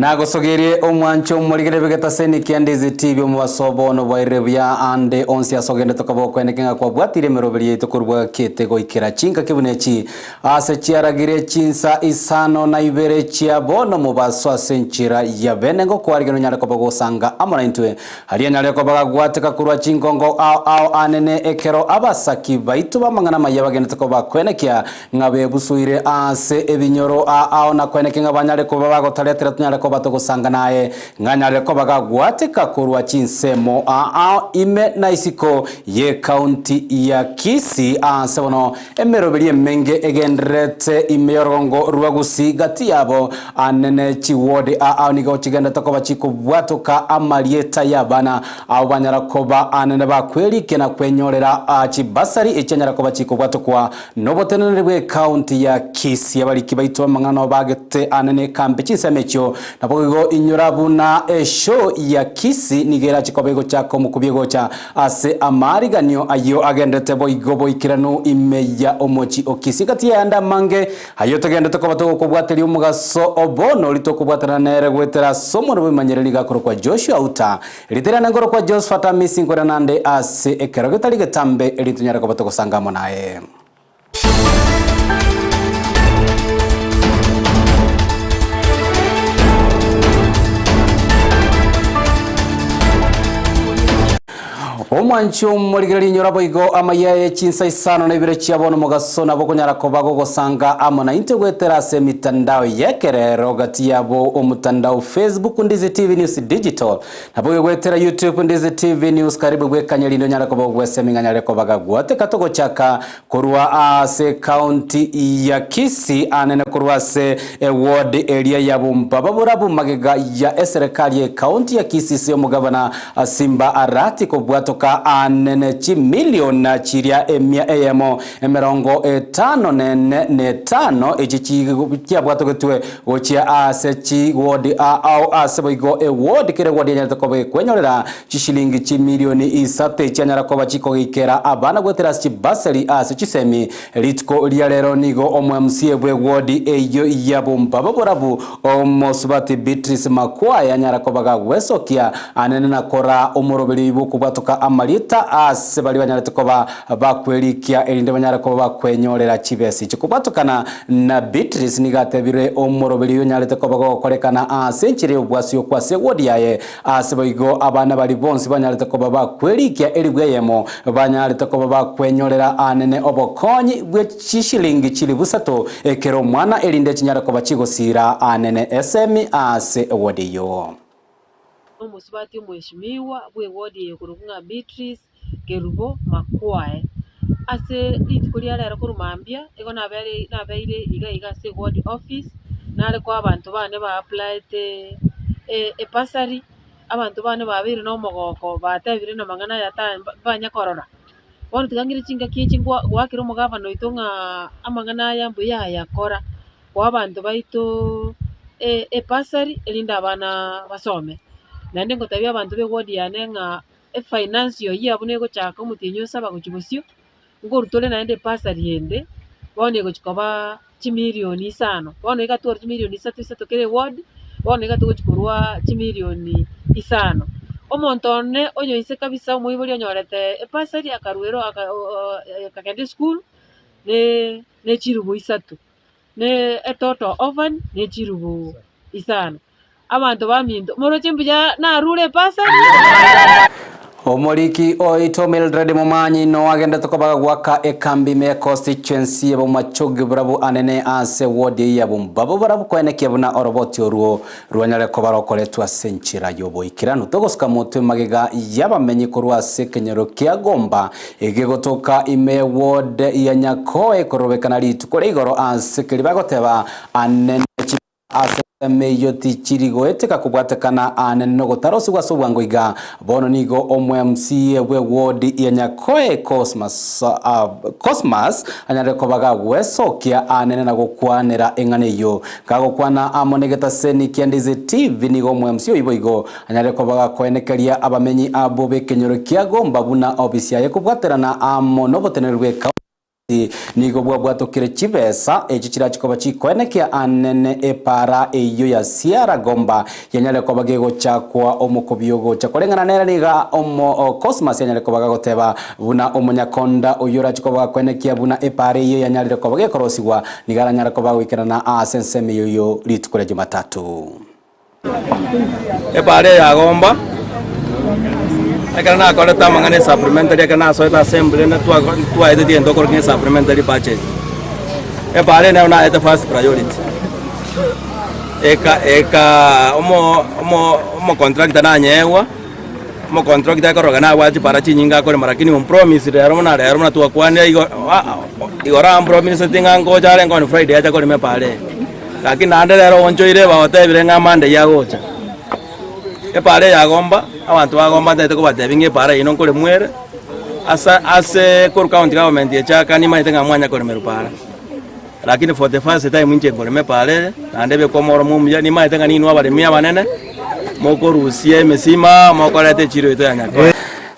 Nagosogerie omwancho omorigere bw'egetaseni kia Ndizi TV omobaso obono bwairire buya ande onsi ase ogendete koba okweneke ng'a kwabwatire emeroberi yaito korwa bwakete goikera chingaki buna echi ase chiaragire chinsa isano na ibere chia bono omobaso ase enchera ya bene ngokwarigia nonyare koba gosanga amo naintwe aria anyare koba gagwateka korwa chingongo ao ao anene ekero abasaki baito b'amang'ana amaya bagendete koba kwenekia Ng'a bebusuire aase ebinyoro ao na koeneke ng'a banyare koba bagotaretera tonyare koba togosanga naye, ng'a anyare koba gagwateka korwa chinsemo ao ime na isiko y'ecounty ya Kisii aase bono emeroberi emenge egendererete ime y'orogongo rwa Gusii gati yabo anene chiward ao nigo chigenderete koba chikobwatoka amarieta y'abana Abwo banyara koba anene bakwerikia na kwenyorera chibasari echianyara koba chikobwatokwa Noboteneneri bw'ecounty ya Kisii abariki baito b'amang'ana nabo bagete anene ekambi chinsemo echio. Naboigo inyora buna eshow ya Kisii nigo erache koba egochaka omokubia egocha ase amaariganio ayio agenderete boigo boikeranu ime ya omochi o Kisii. Gati y'ayande amange ayio togenderete koba togokobwateria omogaso o bono oria tokobwatana nere goetera ase omonto bw'emanyereri nigo akorokwa Joshua Outa. Rieta riane nkorokwa Josphat Amisi nkorera nande ase ekero getari getambe erio tonyare koba togosanga amo naye. Omwanchi omorigereria inyora boigo amayia ye chinsa isano na ibere chia bono mogaso nabo okonyara koba gogosanga amo naintwe goetera ase emitandao y'ekerero gati yabo omotandao Facebook Ndizi TV News Digital Naboigo goetera YouTube Ndizi TV News karibu bwekanye rinde onyare koba ogwesemi ng'a nyare koba gagwateka togochaka korwa ase county ya Kisii anene korwa ase eward eria ya Bombaba borabu magega ya eserekari ye county ya Kisii ase omogavana Simba Arati kobwatoka anene chimilion chiria emia eyemo emerongo etano nene netano echi chiabwatogetwe Gochia aase chiwodi ao ase boigo ewodi kera ewodi yanyarete koba gekwenyorera chishilingi chimilioni isato echianyara koba chikogeikera abana goetera ase chibasari ase chisemi. Rituko ria rero nigo omo MCA bw'ewodi eyio ya Bombaba Borabu omosubati Beatrice Makwaya anyara koba gagwesokia anene na koraa omoroberi bw'okobwatoka amarieta ase baria banyarete koba bakwerikia erinde banyare koba bakwenyorera chibesa echi. Kobwatokana Na Beatrice nigo atebire omoroberi oyio onyarete koba gogokorekana ase enchera y'obwasi okwo ase ewodi yaye, ase boigo abana baria bonsi banyarete koba bakwerikia elifu eyemo banyarete koba bakwenyorera anene obokonyi bwe chishilingi chilifu isato ekero omwana erinde chinyare koba chigosiira anene esemi ase ewodi eyio. Omosubati omweshimiwa bw'ewodi eye okorokwa ng'a Beatrice Kerubo Makwae. Ase rituko ria rero korwa mambia, igo nabere nabeire iga iga ase eward office, nare koa abanto bane ba aplayete ebursary, abanto bane babeire na omogoko batebire na amang'ana aya ta mbanya korora. Bono tiga ng'ire chingaki echi ngwa goakera omogavana oito ng'a amang'ana aya mbuya ayakora. koa abanto baito ebursary erinde abana basome. Naende ngotebia abanto ba eward yane ng'a efinancial year buna egochaka omotienyi o saba gochia bosio, nkorwa tore naende ebursary ende, bono egochia koba chimilioni isano. Bono iga twarwa chimilioni isato isato kera eward, bono iga togochia korwa chimilioni isano. Omonto one oyo inse kabisa omoibori onyorete ebursary akarwa ero aka akagenda esukuru, ne chirubu isato. ne etoto oven, ne chirubu isano. Abanto baminto, moroche mbuya narure epasari? Omoriki oito Mildred Momanyi noagendete kobaga goaka ekambi ime ya constituency ya Bomachoge borabu anene ase ward eyio ya Bombaba borabu koenekia buna oroboti orwo rwanyare koba rokoretwa ase enchera y'oboikeranu. Togosuka motwe magega y'abamenyi korwa ase ekenyoro kia Gomba egegotoka ime ya ward ya Nyakoe korobekana rituko ria igoro ase keria bagoteba anene ase emeyio tichiri goeteka kobwatekana anene nogotarosigwa ase obwango iga. Bono nigo omo MCA bwe ward ya Nyakoe Cosmas Cosmas anyarire koba gagwesokia anene na gokwanera eng'ana eyio. Gagokwana amo negetaseni kia Ndizi TV nigo omo MCA oyio boigo anyarire koba gakoenekeria abamenyi abwo b'ekenyoro kia Gomba buna ofisi yaye kobwaterana amo noboteneneri bwe. Nigo bwabwatokire chibesa echi chirachi koba chikoenekia anene epaara eyio ya Siaragomba yanyare koba gegochakwa omokobio ogocha. Koreng'ana nere niga omo Cosmas yanyare koba gagoteba buna omonyakonda oyio orachi koba gakoenekia buna epaara eyio yanyarire koba gekorosigwa nigo aranyare koba goikerana aase ensemo eyio rituko ria Jumatatu. Epaara eye yagomba, ekero nakorete amang'ana e supplementary ekero nasoete assembly na twaeteti egento okorokia ng'a supplementary budget. Epaara eye nero naete first priority, eka eka omo omo omocontractor nanyegwa, omocontractor akoroka nabwate chipara chinyinge akorema lakini ompromise rero buna rero buna twakwanire igo igoro ampromiseti ng'a ngocha arenge on Friday acha korema epaara eye. Gaki naende rero oonchoire bagotebire ng'a amande ayio agocha. Epaara eye yagomba, abanto bagomba ntagete kobatebia ng'a epaara yaino nkoremwa ere, ase ase korwa county government echaka nimanyete ng'a mwanya koremerwa paara. Lakini for the first time inche nkorema epaara eye, naende ebekwe omoromo omuya, nimanyete ng'a ninwe abaremi abanene, mokorusia emesima, mokoreta echiro yaito ya Nyakoe.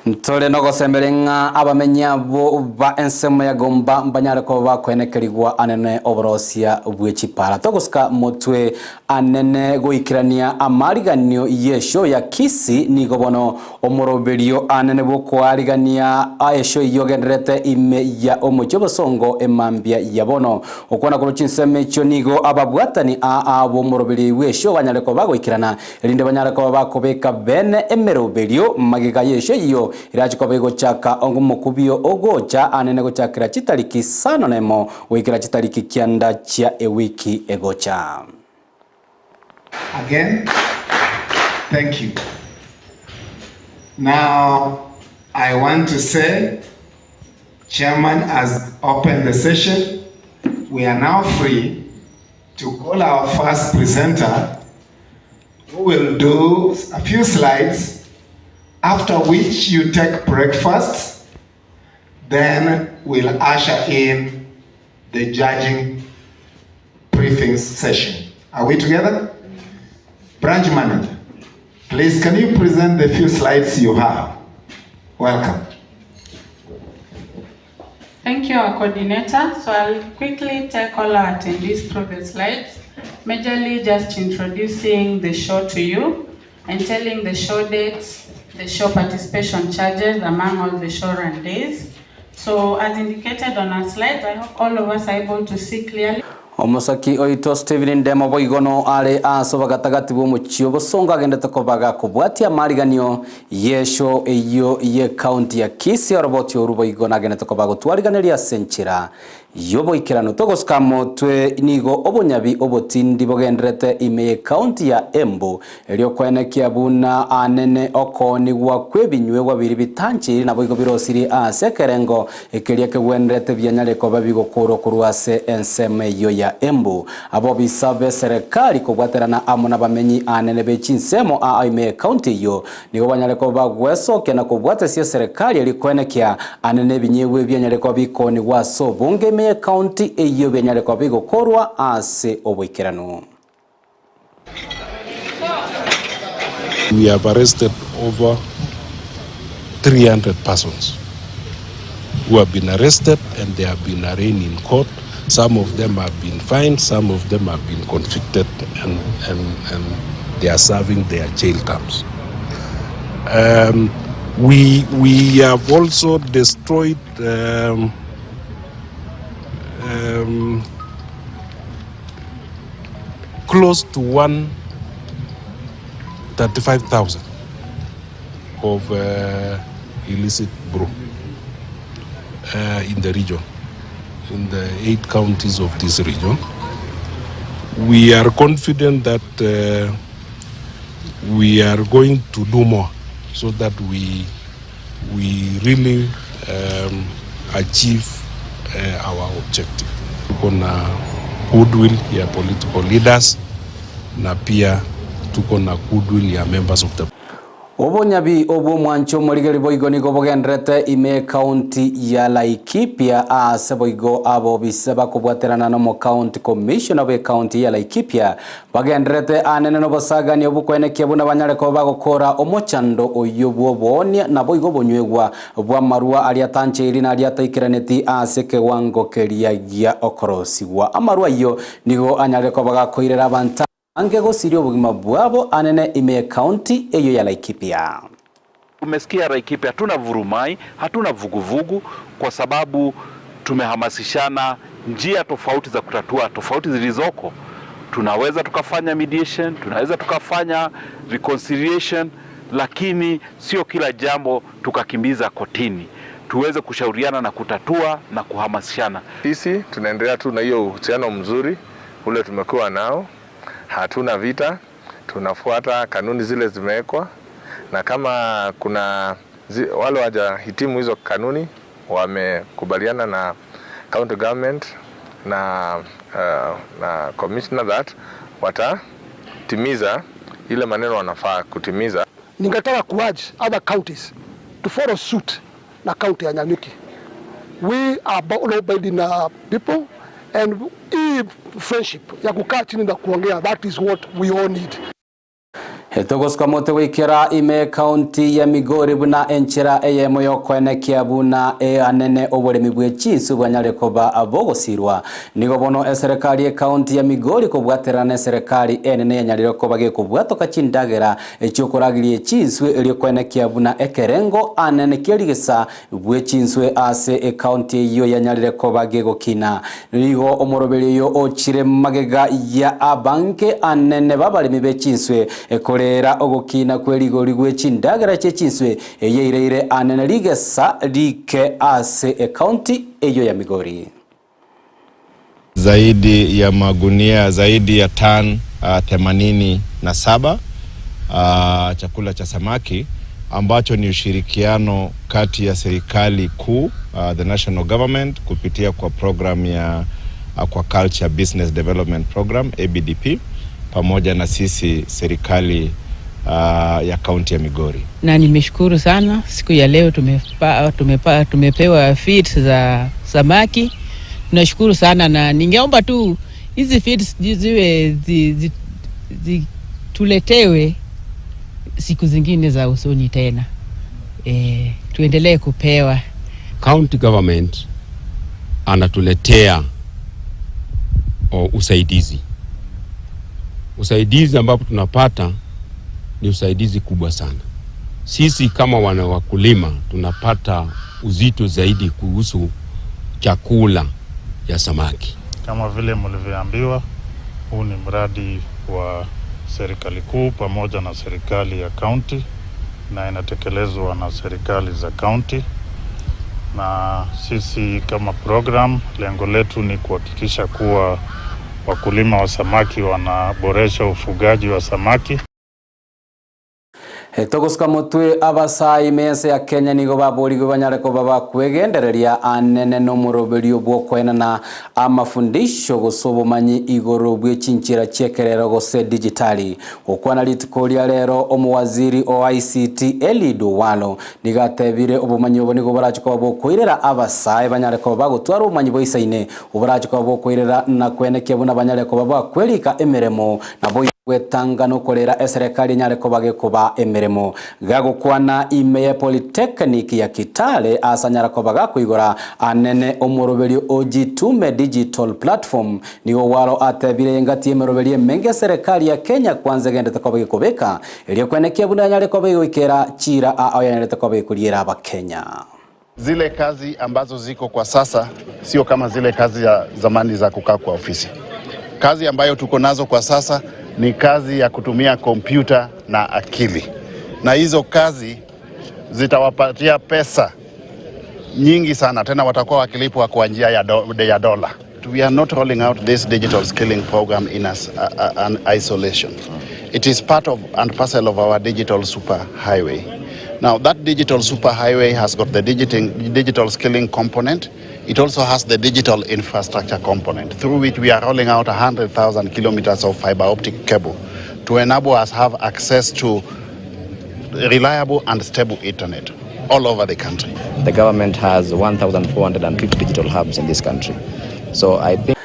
Ntore nogosemeria ng'a abamenyi abwo ba ensemo ya Gomba mbanyare koba bakoenekerigwa anene oborosia bwe chipara. Togosika motwe anene goikerania amariganio y'eshow ya Kisii nigo bono omoroberio anene bw'okoarigania eshow eyio ogendererete ime ya omochie obosongo emambia ya bono. Okwana korwa chinsemo echio nigo ababwatani aa b'omoroberio bw'eshow banyare koba bagoikerana Erinde banyare koba bakobeka bene emeroberio magega y'esio eyio erache koba egochaka omokubio ogocha anene gochakera chitariki isano nemo goikera chitariki kianda chia ewiki egocha. Again, thank you. Now, I want to say, Chairman has opened the session. We are now free to call our first presenter who will do a few slides, after which you take breakfast, then we'll usher in the judging briefing session. Are we together? Branch manager, please can you present the few slides you have? Welcome. Thank you, our coordinator. So I'll quickly take all our attendees through the slides, majorly just introducing the show to you and telling the show dates, the show participation charges among all the show run days. So as indicated on our slides, I hope all of us are able to see clearly. Omosaki oito Stephen Ndemo boigo no are ase obogatagati bw'omochie obosongo agendete kobaga kobwatia amariganio y'esho eyio y'ecounty ya Kisii oroboti oru boigo nagendete koba gotwariganeria ase enchera y'oboikeranu togosuka motwe nigo obonyabi obotindi bogenderete ime y'ecounty ya Embu Erio koenekia buna anene okoonigwa kw'ebinywegwa biria bitancheiri naboigo birosirie aase ekerengo ekeria kegwenerete bianyare koba bigokoorwa korwa ase ensemo eyio ya Embu. Abobisa b'eserekari kobwaterana amo nabamenyi anene be chinsemo aa ime y'ecounty eyio nigo banyare koba bagwesokia na kobwatesia eserekari erio koenekia anene ebinyegwa ebianyare koba bikoonigwa ase obonge ime y'ecounty eyio bianyare koba bigokoorwa ase oboikeranu. We have arrested over 300 persons who have been arrested and they have been arraigned in court. Some of them have been fined, some of them have been convicted and, and, and they are serving their jail terms. Um, we, we have also destroyed um, um, close to 135,000 of uh, illicit brew uh, in the region, in the eight counties of this region. We are confident that uh, we are going to do more so that we, we really um, achieve uh, our objective. Tuko na goodwill ya political leaders na pia tuko na goodwill ya members of the. Obonyabi obw'omwancho omorigeri boigo nigo bogendererete ime y'ecounty ya Laikipia aase boigo abobisa bakobwaterana n'omocounty commissioner bw'ecounty ya Laikipia bagendererete anene nobosagani obokwenekia buna banyare koba bagokora omochando oyio bw'oboonia naboigo obonywegwa bw'amarwa aria atancheiri na aria ataikeraneti ase ekewango keria gia okorosigwa. Amarwa ayio nigo anyarire koba gakoirera abanto Ange gosiria obogima bwabo anene ime y'ecounty eyio ya Laikipia. Umesikia Laikipia hatuna vurumai, hatuna vuguvugu kwa sababu tumehamasishana njia tofauti za kutatua tofauti zilizoko. Tunaweza tukafanya mediation, tunaweza tukafanya reconciliation, lakini sio kila jambo tukakimbiza kotini. Tuweze kushauriana na kutatua na kuhamasishana. Sisi tunaendelea tu na hiyo uhusiano mzuri ule tumekuwa nao, hatuna vita, tunafuata kanuni zile zimewekwa, na kama kuna zi, wale wajahitimu hizo kanuni wamekubaliana na county government na, na commissioner that watatimiza ile maneno wanafaa kutimiza. Ningetaka kuurge other counties to follow suit na county ya Nanyuki. We are law-abiding people and hii friendship ya kukaa chini na kuongea, that is what we all need. Togosika mote goikera ime county ya Migori buna enchera eyemo yokoenekia buna anene oboremi bwe chinsu bwanyare koba bogosirwa nigo bono eserikali e county ya Migori kobwaterana na eserikali enene yanyarire koba gekobwatoka chindagera echiokoragirie chinswe eriokoenekia buna ekerengo anene kierigesa bwe chinswe ase ecounty eyo yanyarire koba gegokina nigo omoroberi oyo ochire magega ya abange anene babaremi be chinswe ekorera ogokina kwerigori gwe chindagera chie chinswe eyeireire anene rigesa rike ase ecounty eyo ya Migori. Zaidi ya magunia zaidi ya tan 87 chakula cha samaki ambacho ni ushirikiano kati ya serikali kuu the national government kupitia kwa program ya Aquaculture Business Development Program ABDP pamoja na sisi serikali ya kaunti ya Migori. Na nimeshukuru sana siku ya leo tumepewa feeds za samaki. Tunashukuru sana, na ningeomba tu hizi feeds ziwe zi, zi, tuletewe siku zingine za usoni tena, tuendelee kupewa. County government anatuletea usaidizi. Usaidizi ambapo tunapata ni usaidizi kubwa sana. Sisi kama wana wakulima tunapata uzito zaidi kuhusu chakula ya samaki. Kama vile mlivyoambiwa, huu ni mradi wa serikali kuu pamoja na serikali ya kaunti na inatekelezwa na serikali za kaunti. Na sisi kama program, lengo letu ni kuhakikisha kuwa wakulima wa samaki wanaboresha ufugaji wa samaki. Togosika motwe abasai mense ya Kenya nigo baborigwe banyare koba bakwegendereria anene n'omoroberio bw'okoenana amafundisho gose obomanyi igoro bwe chinchera chiekerero gose digitali gokwana rituko ria rero omuwaziri o ICT Eliud Owalo nigo atebire obomanyi obo nigo borachi koba bokoirera abasae banyare koba bagotwara obomanyi boisaine oborachi koba bokoirera na kwenekia buna banyare koba bakwerika emeremo nabo gwetanga nokorera eserikali nyare koba gekoba emeremo gagokwana ime ya Polytechnic ya Kitale asanyara koba gakoigora anene omoroberio ojitume digital platform nigo waro atebire ngati emeroberio emenge serikali ya Kenya kwanza gendete koba gekobeka erio kwenekia buna nyare koba goikera chira ao yanyarete koba gekoriera abakenya. Zile kazi ambazo ziko kwa sasa sio kama zile kazi ya zamani za kukaa kwa ofisi. Kazi ambayo tuko nazo kwa sasa ni kazi ya kutumia kompyuta na akili, na hizo kazi zitawapatia pesa nyingi sana, tena watakuwa wakilipwa kwa njia ya dola. We are not rolling out this digital skilling program in an isolation. It is part of and parcel of our digital super highway. Now that digital super highway has got the digital skilling component. It also has the digital infrastructure component, through which we are rolling out 100,000 kilometers of fiber optic cable to enable us have access to reliable and stable internet all over the country. The government has 1,450 digital hubs in this country. So I think.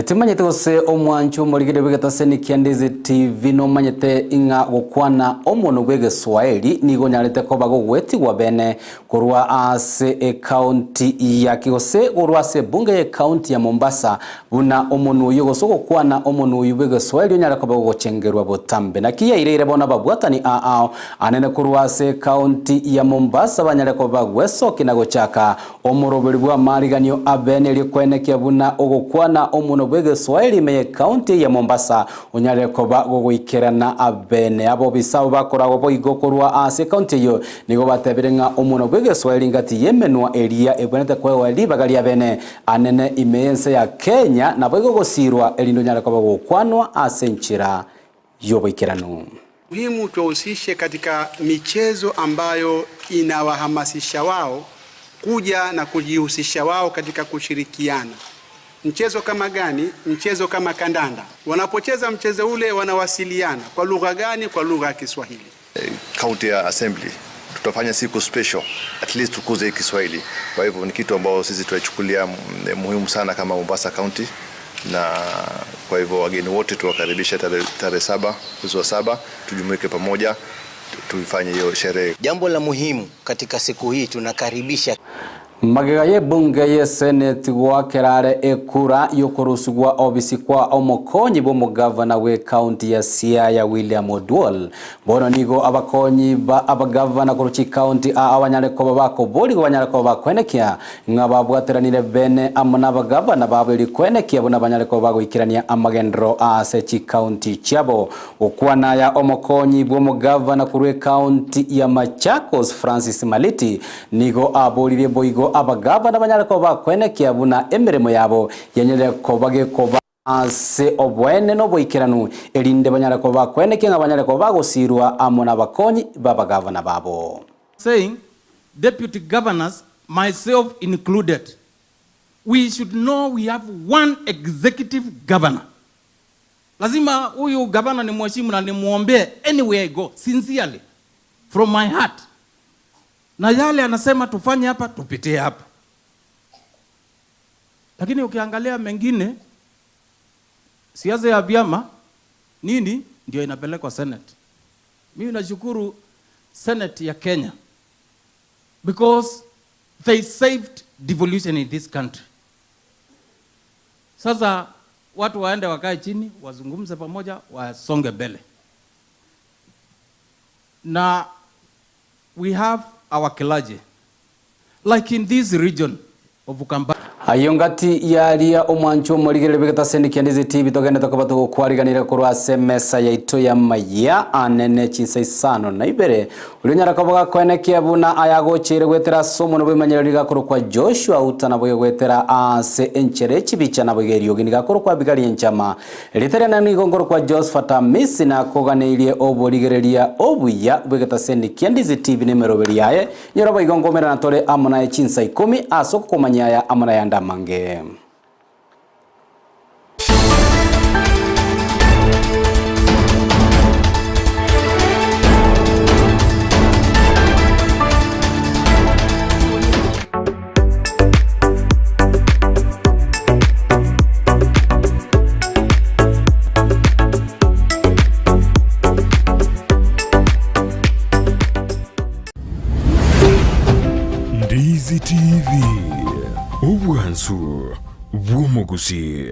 Timanyeti gose omwancho omorigeri bw'egetaseni kia Ndizi TV nomanyete ing'a gokwana omonwa bw'egeswaeri nigo onyarete koba gogwetigwa bene korwa ase ecounty ya gose korwa ase ebunge y'ecounty ya Mombasa buna omonwa oyio gose ogokwana omonwa oyio bw'egeswaeri onyare koba gogochengerwa botambe. Naki yaireire bono ababwatani aao anene korwa ase ecounty ya Mombasa banyare koba bagwesokia na gochaka Omoroberi bw'amariganio abene erio koenekia buna ogokwana omonwa bw'egeswaeri ime y'ecounty ya Mombasa onyare koba gogoikerana abene. Abobisa abo bakoragwa boigo korwa ase ecounty eyio nigo batebire ng'a omonwa bw'egeswaeri ngati y'emenwa eria ebwenerete koegwa ribaga riabene anene ime y'ense ya Kenya naboigo gosiirwa erinde onyare koba gogokwanwa ase enchera y'oboikeranu. Muhimu tuwahusishe katika michezo ambayo inawahamasisha wao kuja na kujihusisha wao katika kushirikiana. Mchezo kama gani? Mchezo kama kandanda. Wanapocheza mchezo ule wanawasiliana kwa lugha gani? Kwa lugha ya Kiswahili. County Assembly tutafanya siku special at least tukuze Kiswahili. Kwa hivyo ni kitu ambao sisi tunachukulia muhimu sana kama Mombasa County, na kwa hivyo wageni wote tuwakaribisha tarehe 7 mwezi wa 7, tujumuike pamoja tuifanye hiyo sherehe. Jambo la muhimu katika siku hii tunakaribisha Magega y'ebunge y'eseneti goakerare ekura y'okorusigwa obisi kwa omokonyi bw'omogavana bw'ekaunti ya Siaya William Oduol. Bono nigo abakonyi ba abagavana korwa chikaunti abanyare koba bakoborigwa banyare koba bakwenekia ng'a babwateranire bene amo na abagavana babo eri kwenekia buna banyare koba bagoikerania amagendero ase chikaunti chiabo. Gokwana ya omokonyi bw'omogavana korwa ekaunti ya Machakos Francis Maliti nigo aboririe boigo abagavana banyare koba bakwenekia buna emeremo yabo yanyare koba gekoba ase obwene n'oboikeranu erinde banyare koba bakwenekia ng'a banyare koba bagosirwa amo na abakonyi b'abagavana babo. Saying, deputy governors, myself included, we should know we have one executive governor. Lazima huyu governor ni mheshimu na nimuombee anywhere I go, sincerely, from my heart. Na yale anasema tufanye hapa, tupitie hapa. Lakini ukiangalia mengine, siasa ya vyama nini ndio inapelekwa Senate. Mimi nashukuru Senate ya Kenya because they saved devolution in this country. Sasa watu waende wakae chini, wazungumze pamoja, wasonge mbele. Na we have our clergy. Like in this region of Ukambani. Ayo ngati yaria omwancho omorigereri bw'egetaseni kia Ndizi TV togendete koba togokwariganire korwa ase emesa yaito ya maya anene chinsa isano na ibere oria onyara koba gakoenekia buna ayagocheire gwetera ase omonwa bw'emanyereri gakorokwa Joshua Uta nabo gwetera ase enchera echibicha nabo eriogi nigakorokwa Abigail Enchama Erieta riane nigo nkorokwa Josephat Amisi nakoganeirie oborigereria obuya bw'egetaseni kia Ndizi TV na emeroberi yaye Nyora boigo nkomerana tore amo naye chinsa ikomi ase okokomanyia aya amo nayande amange. Ndizi TV, obwansu bw'omogusii.